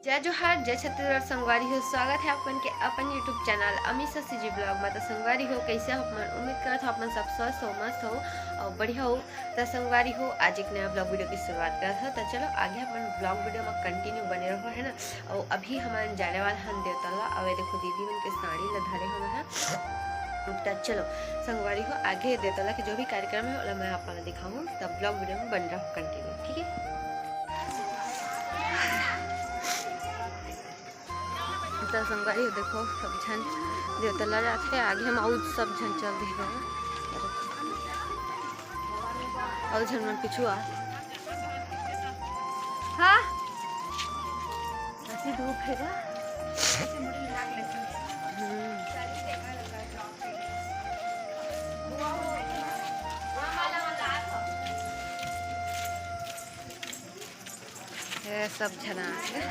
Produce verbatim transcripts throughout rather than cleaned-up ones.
जय जोहार, जय छत्तीसगढ़ संगवारी हो, स्वागत है आप मन के अपन YouTube चैनल अमित शशि जी ब्लॉग में। तो संगवारी हो, कैसे हो आप मन? उम्मीद करत हो आप मन सब स्वस्थ हो, मस्त हो और बढ़िया हो। तो संगवारी हो, आज एक नया ब्लॉग वीडियो की शुरुआत करत हो। तो चलो आगे अपन ब्लॉग वीडियो में कंटिन्यू बने रहो, है ना। और अभी हमन जाने वाला हन देवतला। अब ये देखो दीदी मन के साड़ी ला धरे हवे हैं। तो चलो संगवारी हो, आगे देवतला के जो भी कार्यक्रम है ओला मैं आप मन ला दिखाऊँ। तब ब्लॉग वीडियो में बने रहो कंटिन्यू, ठीक है। तो संगवारी हो, देखो सब झन देवतला जाथे, आगे हम अउ सब झन चल दे हवे। अउ झन मन पीछू आ। हाँ, ऐसी धूप है ना। हम्म। ये सब झन आ गे।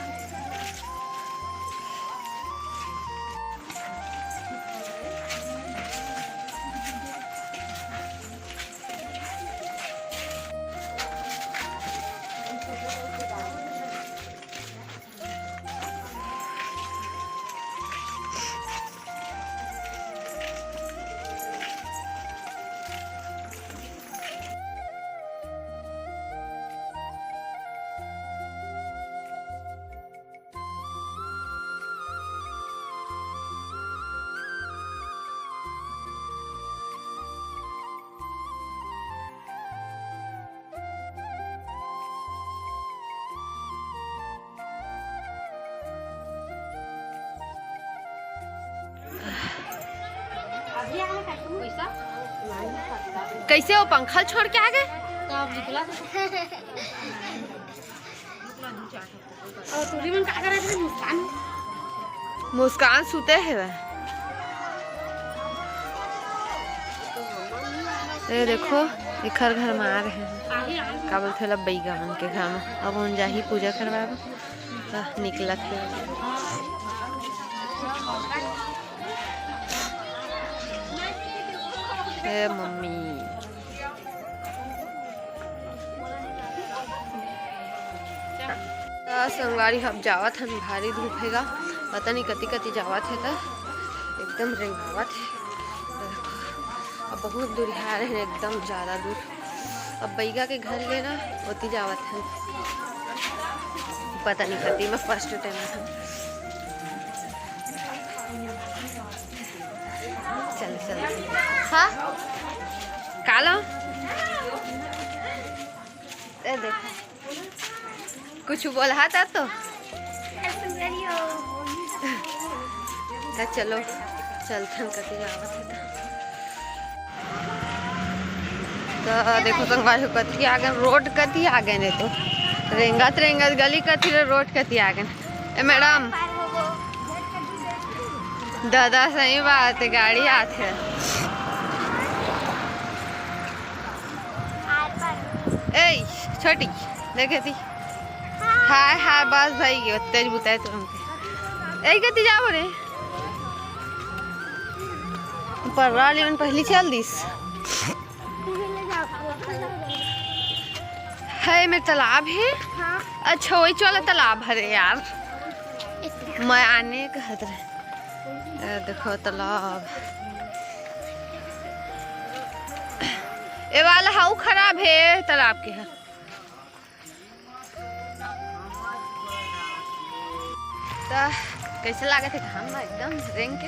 कैसे हो, पंखा छोड़ के आ गए? तो आप निकला। और टूरी मन का करे थे? मुस्कान। मुस्कान सुते हे वह। ये देखो, एखर घर में आ रहे हैं। का बोलथे ला, बैगा मन के घर में। अब उन जाही पूजा करवाबो, तो निकलत हे। हे मम्मी। त संगवारी, हम जावत हन, भारी धूप हे गा, पता नहीं कति कति जावत हे, त एकदम रेंगावत हे। अब बहुत दूर आ रहे हैं, एकदम ज़्यादा दूर। अब बैगा के घर ले ना ओती जावत हन, पता नहीं कति में फर्स्ट टाइम हन। चल चल। हाँ, काला। ए देखो, कुछ बोलहा था तो। तो चलो, चलथन कति जावत हे त। तो देखो संगवारी हो, कति आ गए, रोड कति आ गए ने तो। रेंगत रेंगत गली कति ले रोड कति आ गए। ए मैडम, दादा सही बात है, गाड़ी आथे। ए छोटी, देखे थी। हाय हाय, बस भाई, तेज बुताए तुरंत। ए कति जाबो रे? पर्रा वाली मन पहली चल दिस। है में तालाब है। हाँ। अच्छा, वही वाला तालाब हरे यार। मैं आने कहत रहे। ए, देखो तालाब। ए वाला हाउ खराब है तालाब के है। त कैसे लागत हे घाम में एकदम रेंग के?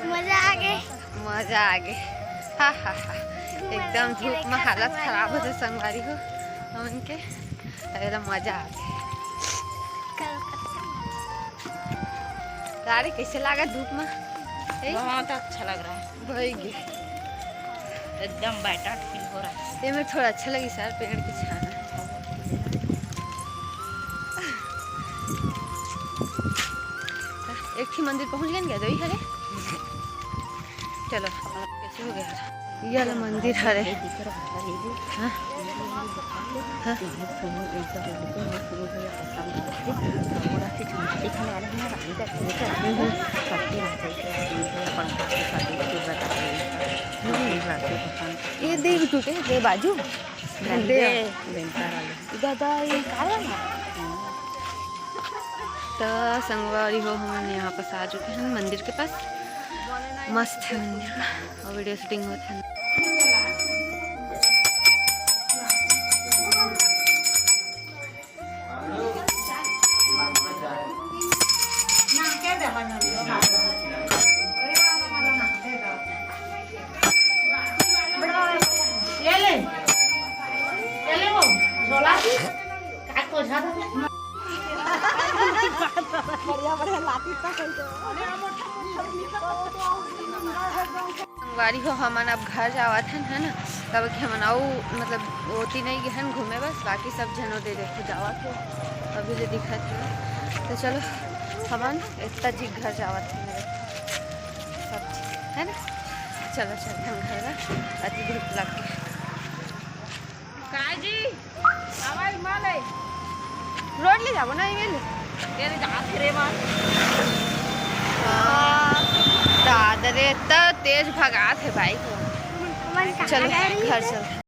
मजा आ गे। मजा आ गे। हा, हा, हा। एकदम धूप में हालत खराब होथे संगवारी हो हमन के। एकदम मजा आ गे। गाड़ी कैसे लागत धूप में? ए? बहुत अच्छा लग रहा है। भई गे। एकदम better feel हो रहा है। ये में थोड़ा अच्छा लगी सर, पेड़ के छाना। एक ही मंदिर पहुंच गए क्या? दो ही हरे। चलो, कैसे हो गया? ये वाला मंदिर हरे। हाँ? हाँ? ये देख टूटे, दे बाजू। दादा, ये का वाला? त संगवारी हो, हमन यहाँ पास आ चुके हैं मंदिर के पास। मस्त है मंदिर का, और वीडियो शूटिंग होत है। बढ़िया बढ़िया लाठी तक है। संगवारी हो, हमन अब घर जावत हन, है ना? तब कि हमन अउ, मतलब, ओती नहीं गे हन घूमे, बस बाकी सब झन ओदे देखो जावत हे, अभी ले दिखत हे। तो चलो, हमन इतना जी घर जावत हन, सब चीज, है ना? चलो, चलथन घर ला, अति धूप लग गया। काय जी? आवाज माले। रोड ले जाबो ना, ये ले। ये ले जात रे मार। हाँ, दादा रे, त तेज भगात है बाइक। चलो, घर चल।